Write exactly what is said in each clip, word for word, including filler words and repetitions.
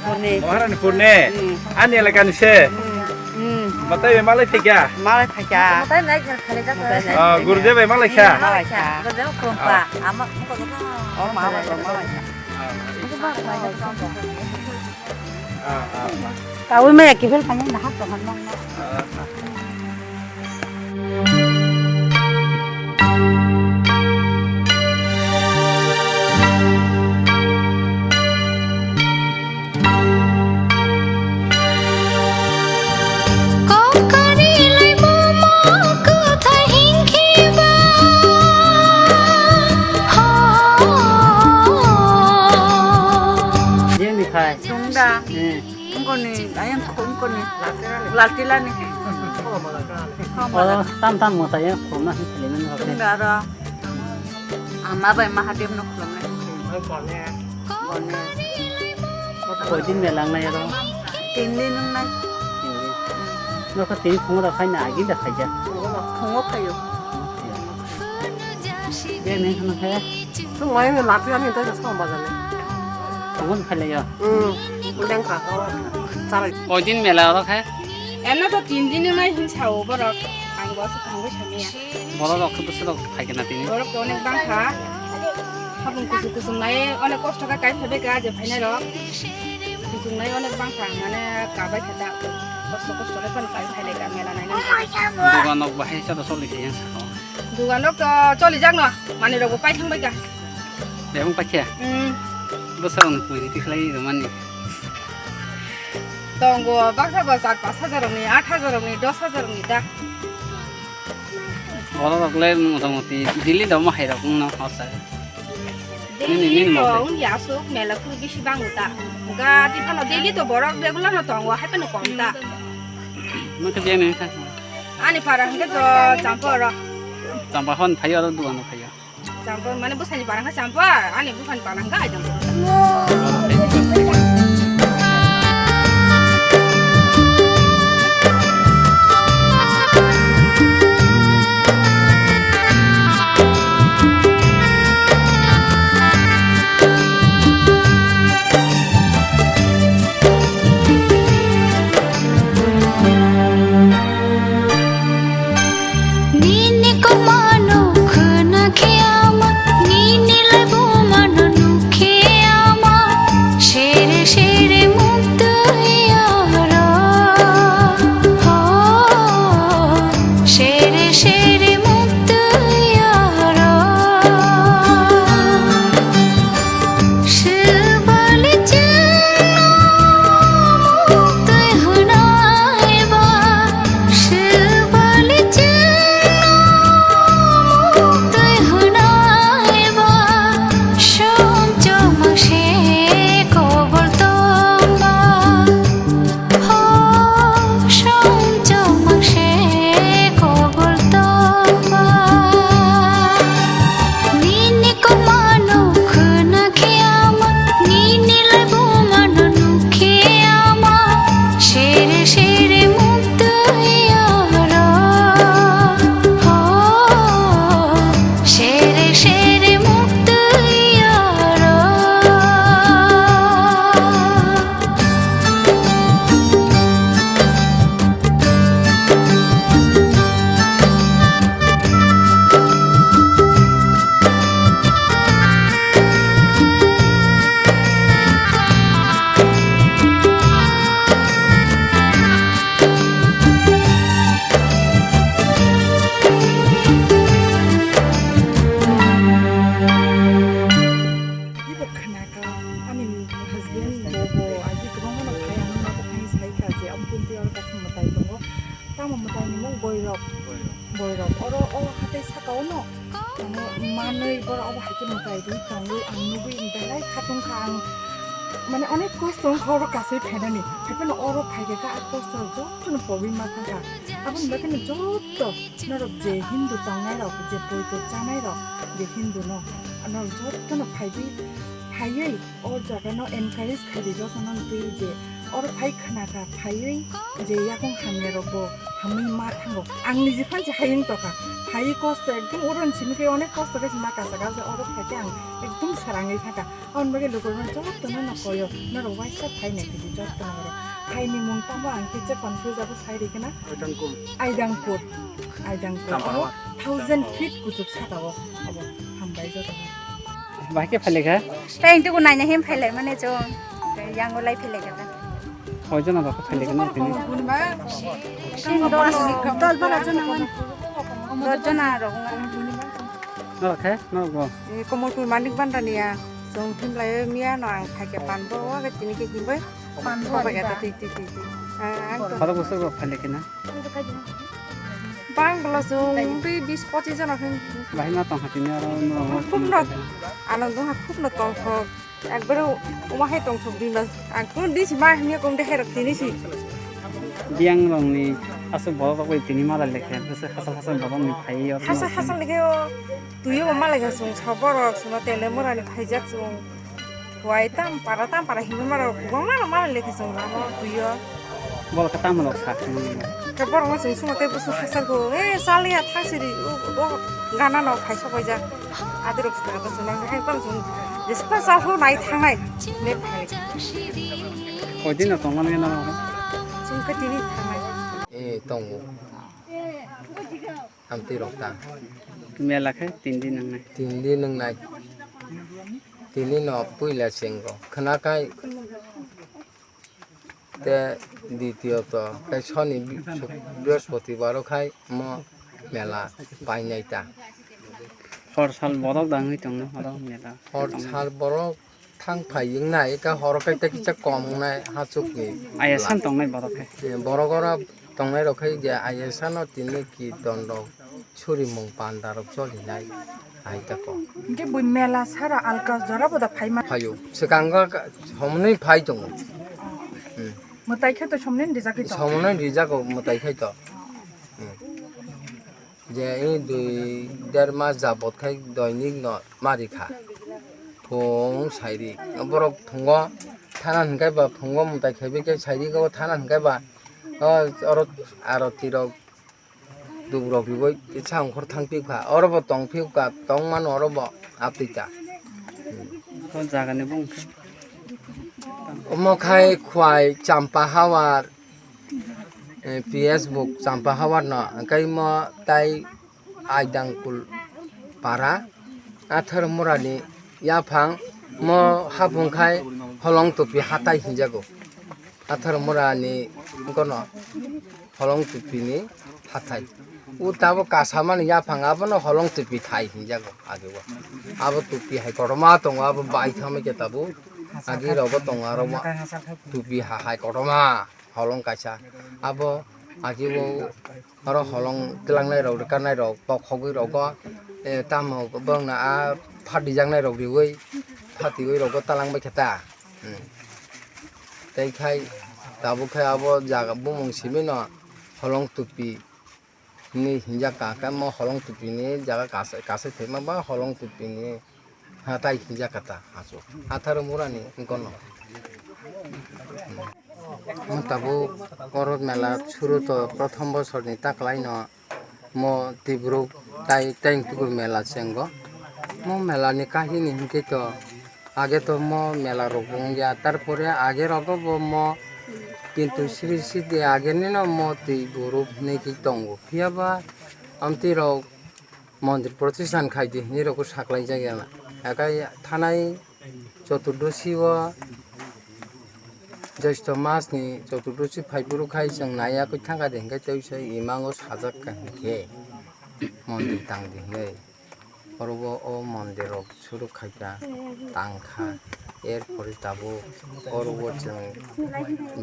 Purni. Maharani Purni. Hmm. Ani elakani se. Hmm. Hmm. Matai bai malai phaikha. Malai phaikha. Matai nai khel khel jak. Matai nai Ah, khel. Gurje bai malai kha. Malai kha. Gurje khulumpa. Ah. Ama ko ko. Oh, malai kha, malai kha. Ah. Ko ba malai kha. Ah, ah. Kawi ma ya kibel kanya na hak to han nang na. Ah, ah. Jeng ni khai. Sungda. Hmm. Wngkoni, ayang kho wngkoni. Latilani. Oh, tam tam mo taya khulumna hin khulumna hin khulumna. Wngda aro. Ama bai Mahadev no khulumna hin khulumna. Gone. Koi din mela wngnai aro? Tin din wngnai. Tin din. Nokha tini phungo da phaina agi da phaija. Phungo phaio. Be neng khana khe? Sung mai me lati ani ta sa ma jani. Phungo phailaio. Hmm. Beng kha ko. Chalai. Koi din mela oro khe? Eno to tin din nai hin sao borok. Ang bo su thangwi samiya. Borok rok khe bwswk rok phai khe na tini? Borok to onek bang kha. Habung kuchuk kuchuk nai onek kosto khe kai phai bai kha je phainai rok. Kuchuk nai onek bang kha mane kabai khe da. Kosto kosto khe phano kai phai lai kha mela nai nang. Dugan rok bahai sa da choli khe yang sakao. Dugan rok to choli jak no. Mani rok bo pai thang bai kha. Bebang pai khe? Hmm. Bwswk rok ni puji tikhlai rw mani. Tongo baksa bo char pash hajar rok ni, aat hajar rok ni, dos hajar rok ni da. Borok rok le mota moti daily da omo hai rok wngno hosa. Daily nini, nini rok mote. Wngya aswk mela phuru bisi bango ta. Ga di phano daily to borok regular no tongo, hai phano kom ta. Nokhe biyang nini kha. Ani para hwnkhe to champa oro. Champa hon phaio oro dugan o phaio. Champa mane bwsani para hwnkhe champa, ani buphani para hwnkhe ai champa. Nini komano khwna khe ama, nini laibumano nuk khe ama, sere sere muktwi oro. Ho, sere sere muktwi oro. Swbali chwngno muktwi hwnai ba, swbali chwngno muktwi hwnai ba, sumchoma se kobol tongba. Ho, songchoma se kobol tongba. Nini komano khwna khe ama, nini laibumano nuk khe ama, sere sere muktwi oro. Ho, sere sere muktwi oro. Ani husband bo, bo agi kwbangma no phai, ang nogo phai sai kha je, abo twi oro kaisa mwtai tongo. Tamo mwtai ni mung Boirok. Boirok. Boirok. Oro o hatai saka o no, mane manwi borok obo hai khe mwtai rwi tongwi ang nugwi belai khatung kha ang. Mane onek kosto wng kha oro kasui phainani. Haiphano oro phai khe kha a kosto rok jotono pogwi ma thang kha. Aboni bagwi no joto norok je Hindu tongnai rok, je poito chanai rok, je Hindu no, norok jotono phaiwi, phaiwi o jaga no encourage khai di, jotono twi je oro phai khna kha, phaiwi je yakung hamya rok bo Hamwi ma thango. Ang niji phan se hayung tokha. Hai kosto ekdom uron simi khe onek kosto khe se ma kasa kasa oro khaikhe ang ekdom sarangwi thangkha. Aboni bagwi lukurokno jotono no koyo. Norok waisa phai nai khe jotono oro. Haini mung tamo ang khe je confuse abo sai rikhe na. Aidangpur. Aidangpur. Aidangpur. Abo thousand feet kuchuk saka o. Abo hambai jotono. Bahai khe phailai kha? Tei ang tuku naina hem phailai mane chwng. Yang o lai phailai kha ta. Hoi jona rok phailai kha na tini? Sin dos, dos bara jona man. Dos jona rok wng. Norok khe, norok bo? Komolpur Manik Bandani ya. Chwng thumlai miya no ang phaikhe pan bo wa tini khe himbai. Pan bo. Twi twi twi twi. Ang to. Khorok bwswk rok phailai khe na? Bangla chwng twi bis pochis jona khe. Bahai ma tong kha tini aro no. Khub no. Ano dong ha khub no tong kho. Ekbare uma hai tong thok dima. Ang kun di si ma himya kong de herok tini si. Biyang rong ni aswk borok rok bai tini mala lekha. Bwswk hachal hachal borok ni phai yo. Hachal hachal lekha o. Twi o mala lekha chwng sa borok chwng tele mura ni phaijak chwng. Wai tam para tam para himwi mano kubangma no mano lekha chwng lama twi o. Bol khe tamo rok sa khwlai. Khe borok no chwng sumo tei busu hachal kho. E chaliya thang siri o gana no phaisa paijak. Adi rok sa to chwng nang hai tong chwng jespa sa ho nai thangnai. Ne phai. Koi din no tong mani na rok? Chwng khe tini thangnai. E tongo. Amtwi rok ta. Mela khe tin din nangnai. Tin din nangnai. Tini no puila chengo. Khwnakhai te ditiyot khai soni bi-, suk-, brihospotibaro khai mo mela painai ta. Hor sal borok dangwi tongo oro mela. Hor sal borok thang phai wngnai, eka horo khe tei kisa kom wngnai hachukni. Aya san tongnai borok khe. Eh, borok oro tongnai rok khe je aya sano tini ki don rok suri mung panda rok choli nai hai ta ko. Hingke bui mela sara alka jora boda phai ma. Phaio, swkango ka-, somnwi phai tongo. Hmm. Mwtai khe to somnwi rijak khe to. Somnwi rijak o mwtai khai to. Hmm. Je, e, dui, der mas jabot khai doinik no mari kha. Phung sairi. Borok phungo thana hinkai ba, phungo mwtai khaibai khe sairi khe thana hinkai ba, o, oro aroti rok, dub rok ribai kisa ongkhor thang phikha. Oro bo tong phikha, tong mano oro bo aptwi ta. O jaga ni bung khe. Omo khai khwai Champa Hawar, eh, P S buk Champa Hawar no, hingkai mo tai Aidangkul para, Athar Murani yaphang mo hapung khai Holong Tupi hatai hinjago. Athar Murani gono Holong Tupi ni hatai. O tabo kasamani yaphang abono Holong Tupi thai hinjago agebo. Abo tupi hai kotorma tongo, abo bai thangma khe tabo. Agi rogo tongo aro tupi ha-, hai kotorma holong kaisa. Abo agi o oro holong twlangnai rok, rwkanai rok, bokhogwi rogo, eh, tamo bongna a phatijaknai rok riwi, phatiwi rogo twlang bai khe ta. Hmm. Tei khai tabuk khai abo jaga bumung simi no Holong Tupi hinwi hinjak ka, khe mo Holong Tupi ni jaga kaisa, kaisa phaima ba Holong Tupi ni hatai hinjak ka ta aswk. Atharo Murani wngkha no. Mo tabuk oro mela suru to prothom bosor ni ta kwlai no mo Tiburuk tai, tai tukur mela chengo. Mo mela ni kahini hinkhe to age to mo mela rok bo wngya, tarpore age rogo bo mo kintu siri sidi age nino mo twi burup hinwi khe tongo. Phiya ba amtwi rok mondir protistan khai di hinwi rok saklai jak ya na. Hakai thanai Choturdosi o Joisto mas ni Choturdosi phai phuru khai chwng naiya khe thangkha de hinkhe tei se imango sajak ka hinkhe mondir tang di hinwi. Oro bo o mondir rok suru khai kha tang kha. Er pore tabuk oro bo chwng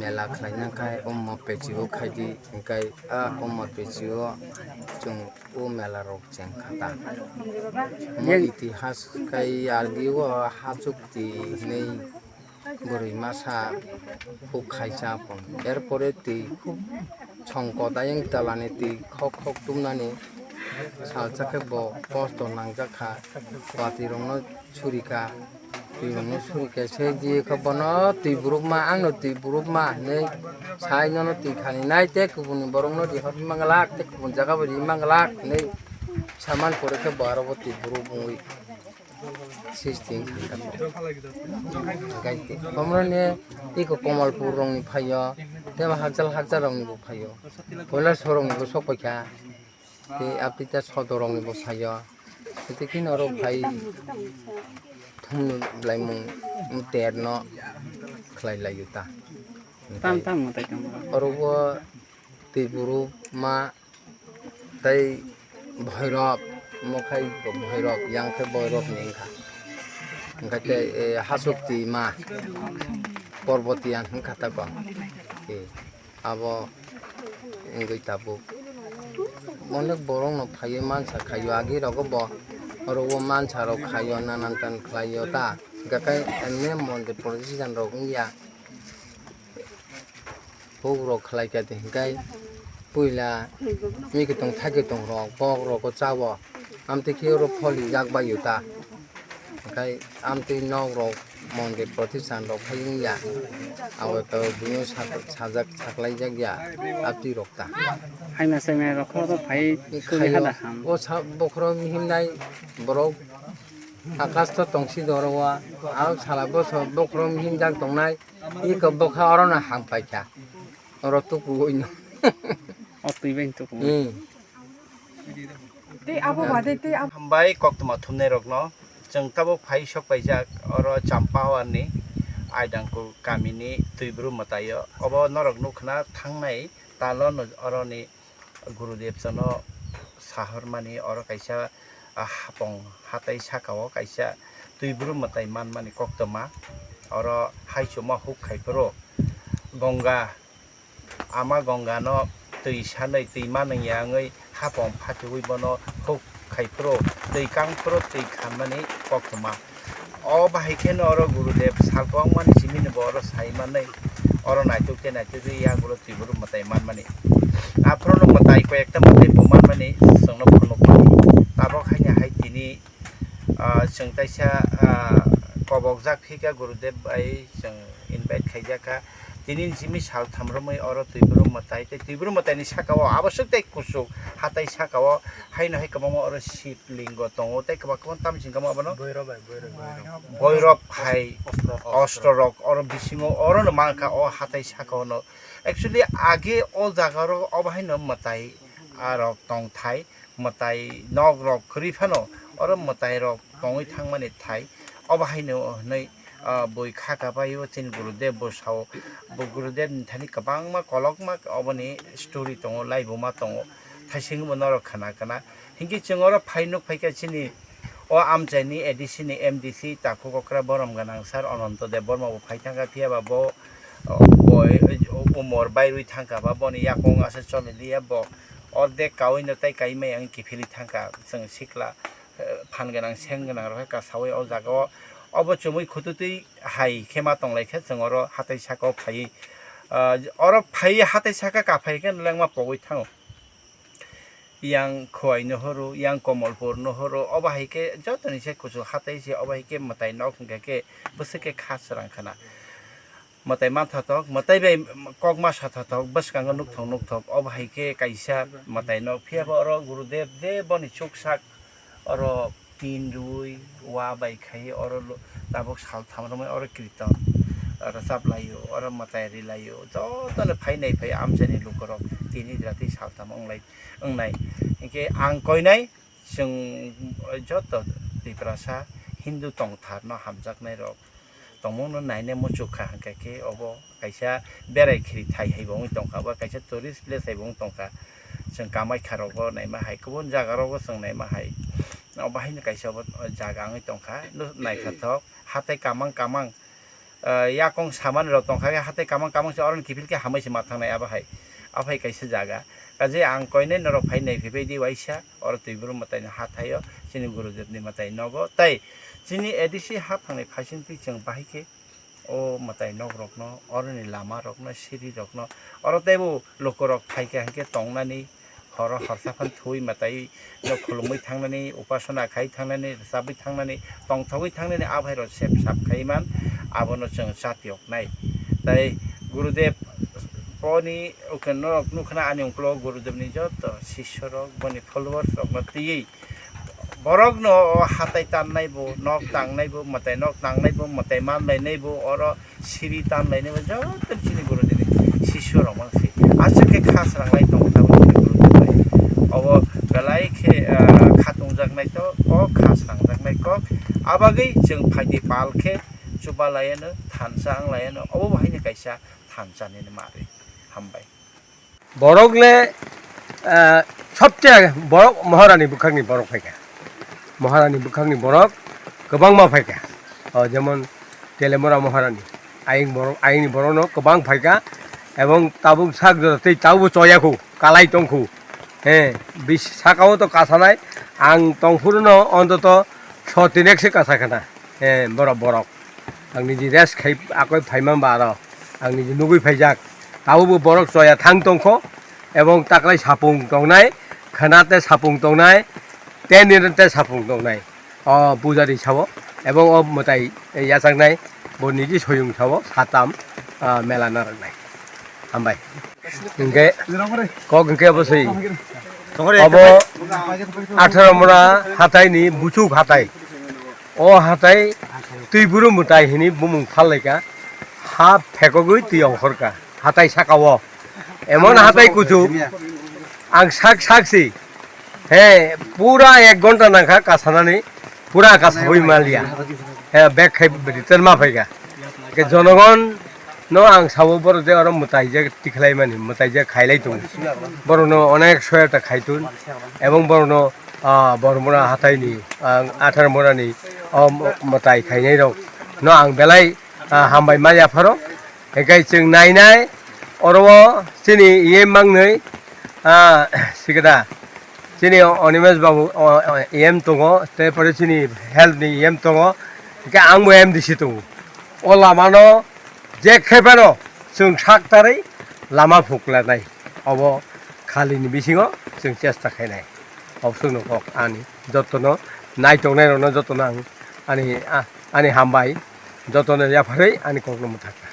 mela khlai nang khai o mo pechi o khai di hinkhe a o mo pechi o chwng o mela rok cheng kha ta. Mo itihas khai ardi o hachuk ti hinwi bwrwi masa huk khai cha pon. Er pore twi khub chongkot ayang twlani twi khok khok tumnani salsa khe bo kosto nangjak kha. Watwi rokno suri kha. Twi rokno suri khe se di khe bono twi buruk ma, ang no twi buruk ma hinwi sai nono twi khani nai tei kubun ni borok no rihor manglak tei kubun jaga bo ri manglak hinwi saman pore khe bo aro bo twi buruk wngwi. Sisting khaikha. Gaite. Komroni tiko Komolpur rongni phaio, tei hakjal hakjal rongni bo phaio. Koilaso rongni bo sok paikha. Tei apita sodo rongni bo phaio. Tei khe oro phai thumnu blaimung terno khlai laio ta. Tam tam mwtai tong. Oro bo twi buru ma tei Bhoirab, omo khai Bhoirab, yang khe Bhoirab ni wngkha. Hwnkhe tei, eh, Hasukti ma, Parbotiyan wngkha tako. Eh, abo wngwi tabuk. Onek borok no phaiwi mansa khaio, agi rogo bo oro o mansa rok khaio, nanan tan khlaio ta. Hwnkhe emne mondir politician rok wngya. Huk rok khlai kha de hinkhe puila mikitong thaikitong rok kok rok o chao. Amtwi khe oro pholi jak bai o ta. Hinkhe amtwi nok rok mondir prothistan rok phai wngya. Abo to bini sak-, sajak saklai jak ya amtwi rok ta. Haina saina rok kho phai suri khaio. Hala ham. O sa bokhorok himnai borok akas to tongsi doro o. Abo sala boso bokhorok himjak tongnai. Iko bokha oro no ham paikha. Oro tuku oi no. O twi bai tuku. Hmm. Tei abo bade tei abo. Hambai koktwma thumnai rokno. Chwng tabuk phai sok paijak oro Champahawar ni Aidangkul kami ni Twibru mwtai o. Obo norok nukha na thangnai talo no oro ni Gurudev chwngno sahormani oro kaisa, ah, hapong hatai saka o kaisa twibru mwtai manmani koktwma. Oro haichuma huk khai phuru Ganga, ama Ganga no twi sanwi twi manwng ya wngwi hapong phachiui bono huk khai phuru twi kang phuru twi khanmani koktwma. O bahai kheno oro Gurudev sal kwbangmani simi ni bo oro sai manwi oro naituk tei naituk tei yagulo twiburu mwtai manmani. Aphuru no mwtai koi ekta mwtai bo manmani chwngno phunuk mani. Tabok haini hai tini, ah, chwng taisa, ah, kobokjak phika Gurudev bai chwng invite khaijak kha. Tini ni simi sal tham romwi oro twiburu mwtai tei twiburu mwtai ni saka o aboswk tei kuchuk hatai saka o haino hai kwbangma oro Shiv lingo tongo tei kwbang kwbang tamni simi abono Boirok bai, boirok, boirok. Boirok hai Ostro, ostro. Ostro rok oro bisingo oro no mankha o hatai saka o no. Actually age o jaga ro obo haino mwtai, ah, rok tong thai, mwtai nok rok kwrwi phano oro mwtai rok tongwi thangmani thai. Obo haino hwnwi, ah, bui kha kapai o chini Gurudev bo sao, bo Gurudev ni thani kwbangma kolokma oboni story tongo, laibuma tongo, thaising bo norok khna khna. Hinkhe chwng oro phai nuk phaikha chini o amchaini A D C ni M D C takhuk okra borom gwnang sir Ananto Debbarma bo phai thangkha, phiya ba bo, o, bo, o, umor bairwi thangkha ba boni yakung asa choli liya bo ordek kaui no tai kaimai ang kiphilwi thangkha chwng sikla, eh, phan gwnang seng gwnang rok khe kasaui o jaga o obo chumui khututwi hai khe ma tong lai khe chwng oro hatai saka o phaiwi, ah, oro phaiwi hatai saka kaphai khe lengma pogwi thango. Yang Khowai no horo, yang Komolpur no horo, obo hai khe joto ni se kuchuk hatai se, obo hai khe mwtai nok hwnkha khe bwswk khe kha swrang khna. Mwtai manthotok, mwtai bai kok ma sathotok, bwskango nukthok nukthok, obo hai khe kaisa mwtai nok. Phiya bo oro Gurudev je boni chuksak oro tin rwi, wa bai khai oro lo-, tabuk sal tham romwi oro kirtan rwchap laio, oro mwtai ri laio, jotono phai nai phai amchaini lukurok tini jora tei sal tham wng lai, wng nai. Hinkhe ang koinai chwng joto Tiprasa Hindu tongthar no hamjaknai rok tongmung no naina muchuk kha, hwnkhe khe obo kaisa berai khiri thai hai bo wngwi tongkha, bo kaisa tourist place hai bo wng tongkha. Chwng Kamaikha rogo naima hai, kubun jaga rogo chwng naima hai, obo haino kaisa obo jaga wngwi tongkha. No naithothok hatai kamang kamang, ah, yakung samani rok tongkha khe hatai kamang kamang se oro ni kiphil khe hamai se ma thangnai abo hai. Abo hai kaisa jaga. Kaje ang koinai norok phai nai phaibai di waisa oro Twibru mwtai ni hathai o chini Gurudev ni mwtai nogo tei chini A D C haphang ni phaising twi chwng bahai khe o mwtai nok rokno, oroni lama rokno, siri rokno, oro teibo lukurok phaikha hinkhe tongnani Oro horsa phan thui mwtai no khulumwi thangnani, upasana khai thangnani, rwchabwi thangnani, tongthogwi thangnani, a bhairok sep sap khai man, abono chwng chati oknai. Tai Gurudev oni ukhe norok nukhna ani ungklo Gurudevni joto sisyorok, boni followers rokno twiwi borokno o hatai tannai bo, nok tangnai bo, mwtai nok tangnai bo, mwtai manlainai bo, oro siri tanlainai bo, joto chini Gurudevni sisyo rok mang si. Aswk khe kha sranglai tong tabuk chini Gurudevni. Obo belai khe, ah, kha tongjaknai to, kok kha srangjaknai kok. Abagwi chwng phaidi pal khe chuba laiano, thansa ang laiano, obo bo haino kaisa thansa nini mari. Hambai. Borok le, ah, sobche borok Maharani bwkhakni borok phaikha. Maharani bwkhakni borok kwbangma phaikha. O, jemon Telemura Maharani, aying borok, ayingni borokno kwbang phaikha. Ebong tabuk sak jora tei tabukbo choyakhu, kalai tongkhu. He, bis-, sakao to kasanai, ang tongphuruno ontoto sotinekse kasa khana. He, borok, borok. Ang niji rest khai akoi phaima ba aro. Ang niji nugui phaijak. Tabukbo borok choya thang tongkho. Ebong taklai sapung tongnai, khana tei sapung tongnai, tei nini tei sapung tongnai. O pujari sao, ebong o mwtai yachaknai, bo niji soyung sao, satam, ah, mela narwknai. Hambai. Hingke kok hingke obo soi. Obo atharo mura hatai ni buchuk hatai. O hatai twi buru mwtai hini bumung phal laika. Ha phekogwi twi ongkhorka. Hatai saka o. Emon hatai kuchuk. Ang sak sak si. He, pura ek ghonta nangkha kasanani. Pura kasawi maliya. He, bek khai return ma phaika. Ke jonogon no ang sabo borok je oro mwtai je tikhlai mani, mwtai je khailai tongo. Borok no onek soyata khaitun. Ebong borok no, ah, Bormura hatai ni, ah, Athar Mura ni, oh, mwtai khainai rok no ang belai, ah, hambai ma yapharo. Hingke chwng nainai, oro o chini E M mangnwi, ah, sikada, chini Animesh babu, o, o, E M tongo, tei pore chini health ni E M tongo, hingke angbo M D C tongo. O lamano je khe phano chwng sak tarwi lama phuklanai, obo khalini bisingo chwng chesta khainai. Obosongno kok ani jotono naitongnai rokno jotono ang ani, a, ani hambai, jotono yapharwi ani kokno mwthakna.